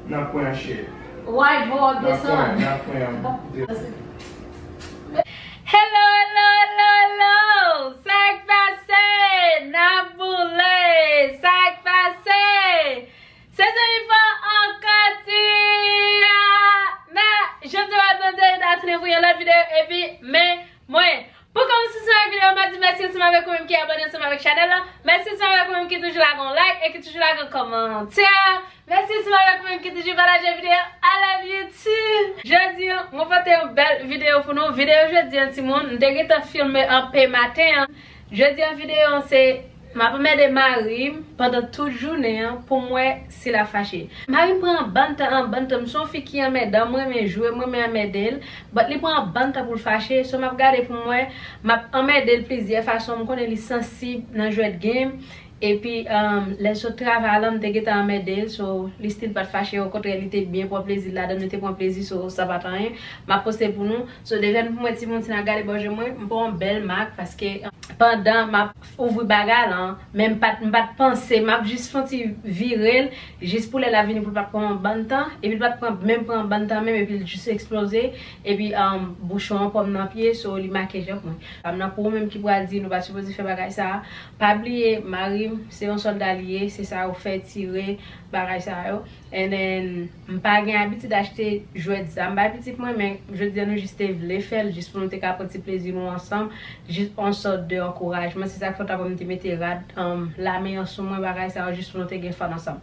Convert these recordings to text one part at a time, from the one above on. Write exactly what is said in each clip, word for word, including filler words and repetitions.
N ap pran chè. Why vo ap desann? N ap pran, n ap pran. Hello, hello, hello, hello! Sa k pase? N ap boule! Sa k pase? Se Jennifer ankò ti a. Men, jan m te wè tande, n a tounen pou yon lòt videyo, epi, men, mwen, pou kòmanse ansanm avèk videyo, m ap di mèsi ansanm avèk ou menm ki abòne ansanm avèk chanèl la. Mèsi ansanm avèk ou menm ki toujou lage yon like e ki toujou lage yon kòmantè. Mèsi ansanm avèk ou menm ki toujou pataje videyo. I love you too. Jodi an, mwen pote yon bèl videyo pou nou. Videyo jodi an, timoun, m te gentan filme anpe maten an. Jodi an, videyo an se m ap anmède mari m pandan tout jounen an pou m wè si l ap fache. Mari m pran anbann tan, anbann tan. M se yon fi ki anmèdan, m renmen jwe, m renmen anmède l. But li pran anbann tan pou l fache, so m ap gade pou m wè, m ap anmède l plizyè fason, m konnen li sansib nan jwèt game. Epi, um, lè l sot travay la, m te gentan anmède l, so li still pa t fache, okontrè, li te byen pran plezi l ladan l, li te pran plezi, so sa pa t anyen. M ap poste pou nou. So, deja nou pou mwen timoun, si n ap gade bò je mwen, m pran yon bèl mak, paske, um, pandan m ap ouvri bagay la, men m pa t, m pa t panse, m ap jis fè yon ti vire l, jis pou lè l ap vini pou l pa t pran yon bann tan, epi l pa t pran, menm pran yon bann tan menm, epi l jis eksploze, epi, um, bouchon an pòm nan pye, so li make jòf mwen. Pa m nan pou ou menm ki pral di nou pa t sipoze fè bagay sa a, pa bliye, mari m, se yon sòlda li ye, se sa yo fè tire, bagay sa yo. And then, m pa gen abitid achte jwèt zam bay pitit mwen, men jodi a nou jis te vle fè l, jis pou nou te ka pran ti plezi nou ansanm, jis yon sòt de ankourajman. Se sa k fè w ta wè m te mete rad, um, lame an sou mwen, bagay sa yo, jis pou nou te gen fun ansanm.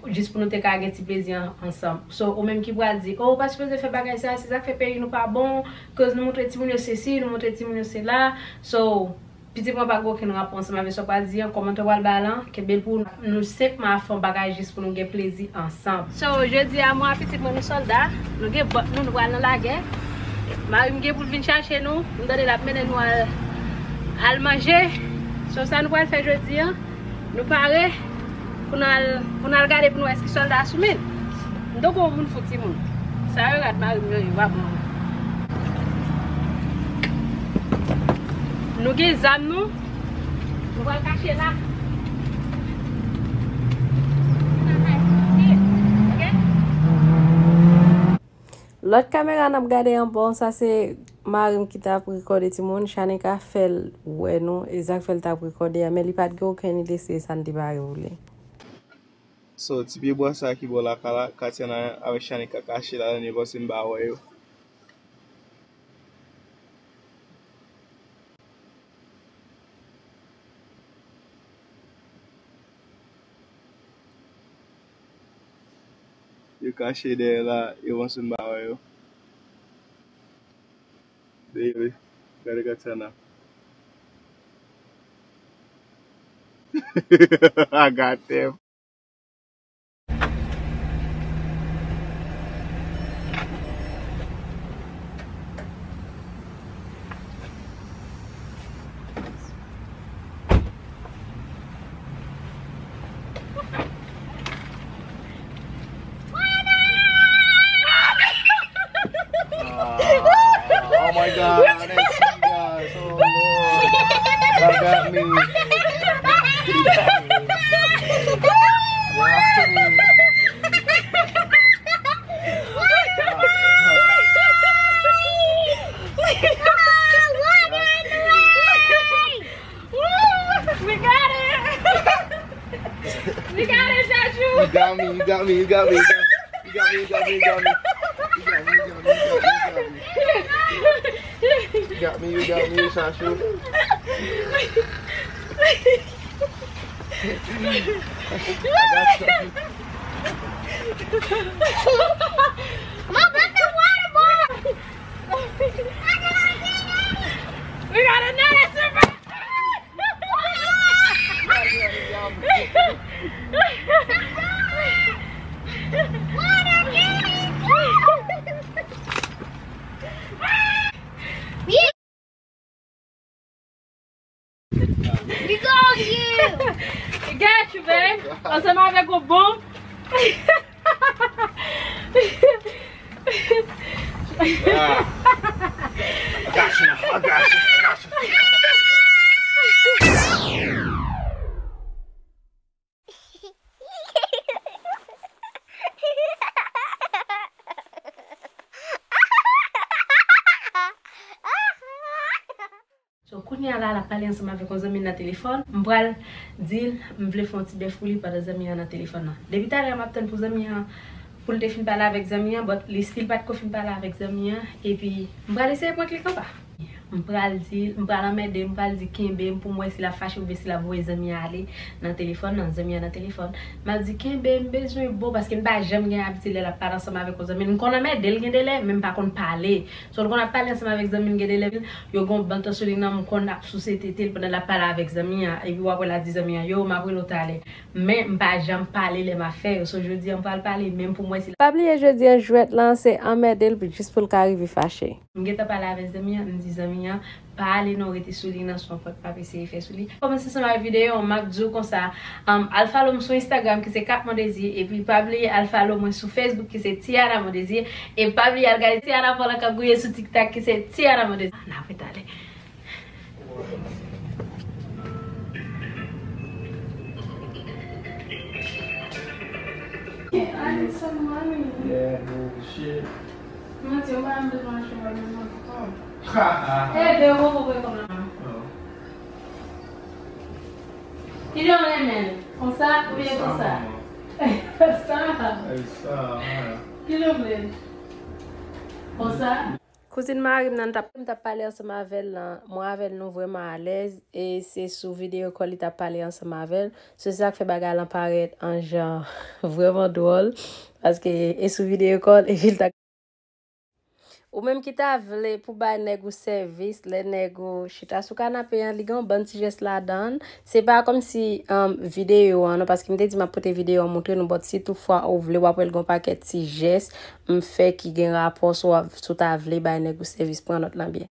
Jis pou nou te ka gen ti plezi an, ansanm. So, ou menm ki pral di, "Oh, ou pa sipoze fè bagay sa, se sa k fè peyi nou pa bon, koz nou montre timoun yo sesi, nou montre timoun yo sela." So, pitit mwen pa gen okenn rapò ansanm avè sa w pral di an, kòmantè w pral ba lan, kenbe l pou nou senpman ap fè yon bagay jis pou nou gen plezi ansanm. So, jodi a, mwen ak pitit mwen nou sòlda, nou gen bòt nou, nou pral nan lagè. Mari m gen pou l vin chache nou, m tande l ap mennen nou al, al manje. So, sa nou pral fè jodi a, nou pare pou n al, pou n al gade pou n wè èske sòlda a sou men. M tankou yon moun fou timoun. Sa yo rad mari m yo ye, w ap mouri. Nou gen zam nou. Nou pral kache la. Lòt kamera n ap gade an bò, sa se mari m ki t ap rekòde timoun. Shanika fè l wè nou, e sa k fè l t ap rekòde a, men li pa t gen okenn ide se sa n te pare pou li. So, ti pye bwa sa ki bò lakay la, Katiana avèk Shanika kache ladan li panse m pa wè yo. Yo kache dèyè la, yo panse m pa wè yo. Baby, gade Katiana. I got them. Ah, oh my God, I see you guys. Oh Lord. Y'all got me. Y'all got me. We got it! We got it, Chachou! You got me, you got me, you got me, you got me. You got me, you got me, you got me. You got me, you got me, you got me. You got me, you got me, Chachou. I got you. My brother water boy. We got another surprise. We got you! We got you, babe! Ansanm avèk yon bon. Ah. I got you now. I got you. I got you. Kounye a la, l ap pale ansanm avèk yon zanmi l nan telefòn. M pral di l, m vle fè yon ti bèf pou li pandan zanmi an nan telefòn nan. Depi talè a, m ap tann pou zanmi an, pou l te fin pale avèk zanmi an, but li still pa t ko fin pale avèk zanmi an. Epi, m pral eseye prank li kanpa. M pral di, m pral anmède, m pral di kenbe m pou m wè si l ap fache oubyen si l ap voye zanmi an ale nan telefòn nan, zanmi an nan telefòn. M ap di kenbe, m bezwen bo, paske m pa janm gen abitid lè l ap pale ansanm avèk yon zanmi l. M konn anmède l gen de lè, men m pa konn pale. So, l konn ap pale ansanm avèk zanmi l gen de lè, yo gen yon bant sou li nan, m konn ap souse tete l pandan l ap pale avèk zanmi an, epi w ap wè l ap di zanmi an, yo, m ap rele w talè. Men, m pa janm pale lè m ap fè yo. So, jodi a, m pral pale, men pou m wè si l. Pa bliye jodi a, jwèt lan, se anmède l jis pou l ka rive fache. M gentan pale avèk zanmi an, m di zanmi an, pa ale non, rete sou li nan, se yon prank m ap eseye fè sou li. Kòmanse ansanm avèk videyo, m ap di w konsa, um, al follow m sou Instagram ki se Kat Mondésir, epi pa bliye al follow mwen sou Facebook ki se Tiana Mondésir, e pa bliye al gade Tiana Paul k ap gouye sou TikTok ki se Tiana Mondésir. N ap retale. I need some money. Yeah, boo, shit. Manti, yo pa bezwen achte yon lòt bezwen pou kòb. Ede yo pou pran kòb la. Oh. Ki jan w renmen l? Konsa oubyen konsa? Sa, mama. Sa. Ey, sa, man. Ki jan w vle l? Konsa? Kouzin mari m nan, m t ap, m t ap pale ansanm avè l lan, mwen avè l nou vrèman alèz, e se sou videyo call li t ap pale ansanm avè l. So, se sa k fè bagay lan parèt an jan vrèman dwòl, paske e sou videyo call, epi l ta. Ou menm ki ta vle pou bay nèg ou sèvis, lè nèg ou chita sou kanape an, li gen yon bann ti jès ladan l. Se pa kòmsi, um, videyo an, non, paske m te di m ap pote videyo an montre nou, but si toutfwa ou vle, w ap wè l gen yon pakèt ti jès m fè ki gen rapò si w ap, si w ta vle bay nèg ou sèvis, pran nòt lan byen.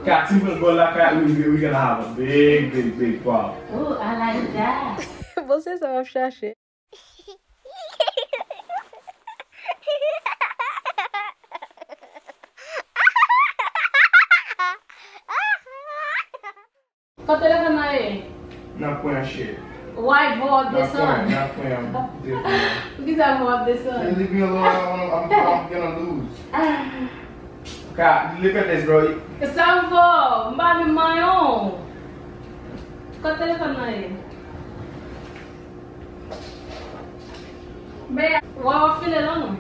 Got, Timber go like that, we, we, we gonna have a big, big, big problem. Ooh, I like that. Bon, se sa w ap chache. Kot telefòn nan ye? Nan pwen an, cheri. Why vo ap desann? Nan pwen, nan pwen an, telefòn nan. Poukisa vo ap desann? Leave me alone, I'm, I'm, I'm gonna lose. Ka, look at this, bro. Sa m vo, m pa menm manyen w. Kot telefòn nan ye? Men, w ap file lan non.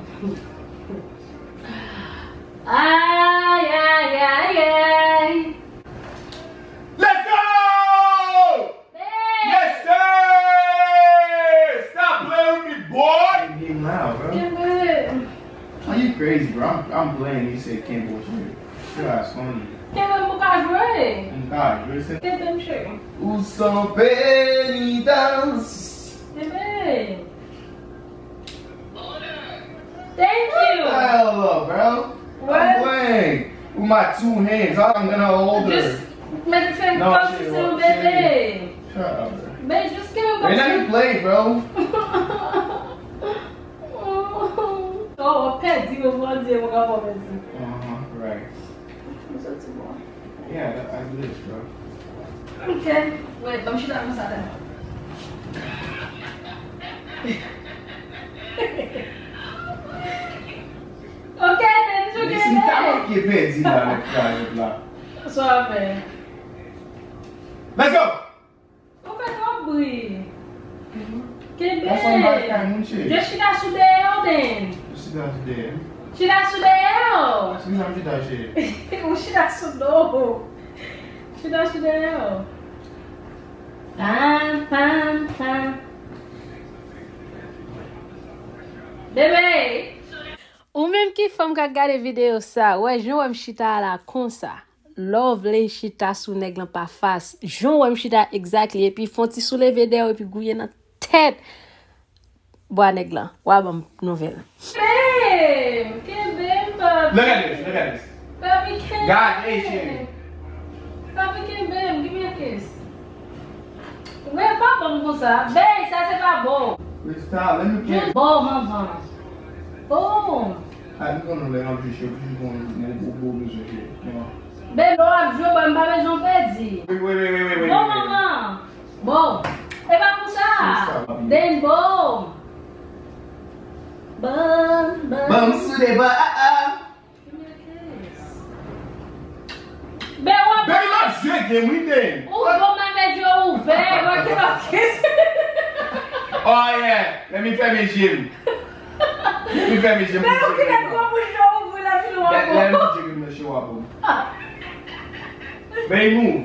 Ay, ay, ay, ay. Let's go! Babe! Yes, sir! Stop playing with me, boy! Game now, bro. Kenbe. Are you crazy, bro? I'm, I'm playing. You said Kimbo shit. Your ass funny. Kenbe m pou ka jwe. M ka jwe, se. Kenbe m, cheri. Ou san penitans. Kenbe. Thank you. Hell up, bro. What? I'm playing with my two hands. I'm gonna hold her. Just make it seem no, kòmsi se yon bebe. Shut up, bro. Babe, just give me. Man, let me play, bro. Oh, w ap pèdi, men Bondye, mwen ka pa pèdi. Uh-huh, right. M santi bon. Yeah, that, I do this, bro. Ok. Wait, ban m chita konsa la. Ok, then you get it. Listen, talon ki pèdi la, nèg kraze la. Sa w ap fè? Let's go! Ou fè twòp bri. Kenbe. Just chita sou dèyè w, then. Chita sou dèyè. Chita sou dèyè w. Ou chita sou do w. Chita sou dèyè w. Pam, pam, pam. Bebe. Ou menm ki fanm k ap gade videyo sa, wè jan w wè m chita a la konsa. Lè w vle chita sou nèg lan pa fas. Jan w wè m chita exactly, epi fè yon ti souleve dèyè w, epi gouye nan tèt bwa nèg lan. W a ban m nouvèl. Kenbe m, kenbe m, papi. Look at this, look at this. Papi, kenbe m. Gade, cheri. Papi, kenbe m, give me a kiss. Wi, pa ban m konsa. Bey, sa se pa bon. Krista, let me play. Just bon, manman. Bon. A, nou konnen lè m ap jwe, cheri, toujou gon, gon, gon, gon bezwen jwe. Bon. Bebe, w ap jwe, w ap, m pa bezwen pèdi. Wait, wait, wait, wait, wait, wait. Bon, manman. Bon. E pa konsa. Krista, papi. Den bon. Bon, bon. Bon, m sou de ba, a, a. Give me a kiss. Bebe, w ap. Baby, my Ou bon mwen met je ouvè, mwen ki pa. Oh yeah, let me fèmen je m. Let me fèmen je m. Pou je m. Let, let me je m nan show up. Baby move.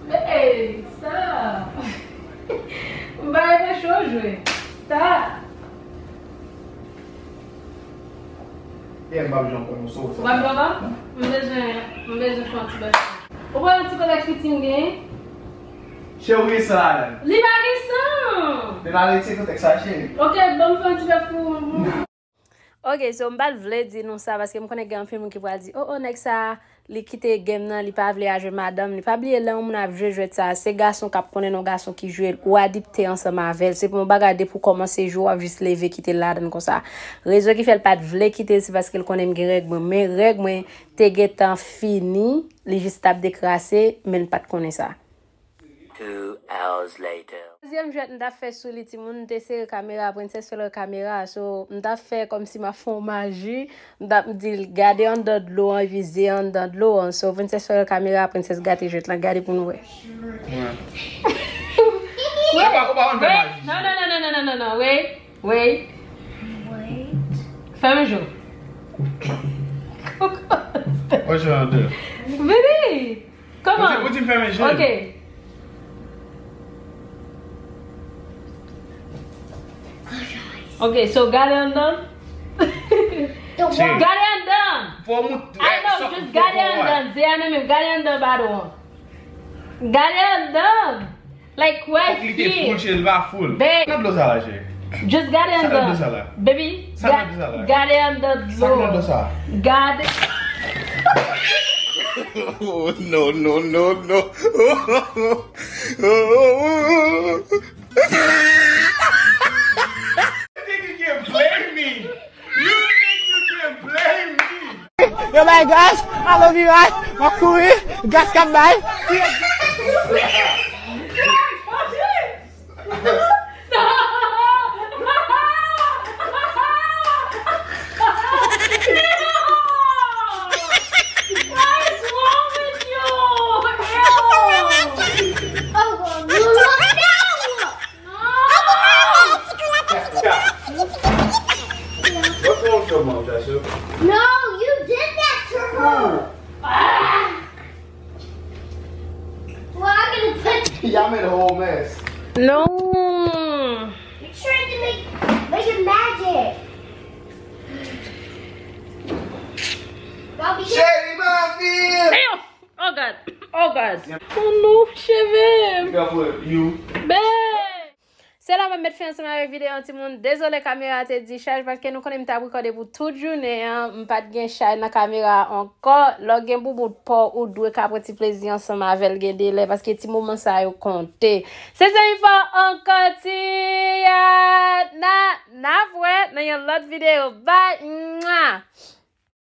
Hey, stop. M pa rete cho jwe. Stop. Yeah, m p ap janm konn yon sosa. Ou p ap janm konn? M bezwen, m bezwen fè yon ti bagay. Ou pa yon ti kote ki ti m gen? Cheri, ou gen san ladan. Li pa gen san. Men pa rete kontèks sa, cheri. Ok, bon, m fè yon ti bèf pou ou. Ok, so m pa t vle di nou sa, paske m konnen gen anpil moun ki pral di, "Oh, oh, nèg sa, li kite game nan, li pa vle a jwe madanm li." Pa bliye, lè yon moun ap jwe jwèt sa, se gason k ap konnen yon gason ki jwe l, ou adipte ansanm avè l. Se pa yon bagay depi w kòmanse jwe, w ap jis leve kite l ladan l konsa. Rezon ki fè l pa t vle kite l, se paske l konnen m gen règ mwen. Men règ mwen te gentan fini, li jis t ap dekrase, men l pa t konnen sa. Two hours later. Dezyèm jwèt m t ap fè sou li, timoun, m te sere kamera, Princess fè lòt kamera, so, m t ap fè kòmsi m ap fè yon maji, m t ap di l, "Gade anndan dlo an, epi ze anndan dlo an." So, Princess fè lòt kamera, Princess gate jwèt la, gade pou nou wè. Wè. Ou pa, ou pa konn fè maji. Non, non, non, non, non, non, non, wait, wait. Wait. Fèmen je w. What's your idea? Vini! Kòman? Ou di, ou di m fèmen je m. Ok. Ok, so gade anndan. Gade anndan. Fò w moutre. I know, just gade anndan. Ze a nan men m, gade anndan bado an. Gade anndan. Like, right here. Fòk li te full, cheri, li pa full. Babe. Sa nan dlo sa la, cheri? Just gade anndan. Sa nan dlo sa la? Baby, sa nan dlo sa la? Gade anndan dlo. Sa nan dlo sa? Gade. Oh, no, no, no, no. You think you can play me? You think you can play me? Yo bay gas, alo viraj, m ap kouri, gas k ap bay. What's wrong with your mom, Joshua? No, you did that to her. Ah! Well, I'm gonna put Y'all made a whole mess. No. You're trying to make, make it magic. Bobby. Sherry, my beer. Hey, yo. Oh God. Oh God. Oh no, cheve. Be careful, you. Babe. Se la m ap met fen ansanm avèk videyo an, timoun. Dezole, kamera te di chaj, paske nou konnen m t ap rekòde pou tout jounen an. M pa t gen chaj nan kamera a ankò. Lè w gen boubout pa w, ou dwe ka pran ti plezi ansanm avè l gen de lè, paske ti moman sa yo konte. Se zanmi pa w ankò, Tiana. N ap wè nan yon lòt videyo. Bye. Mwa.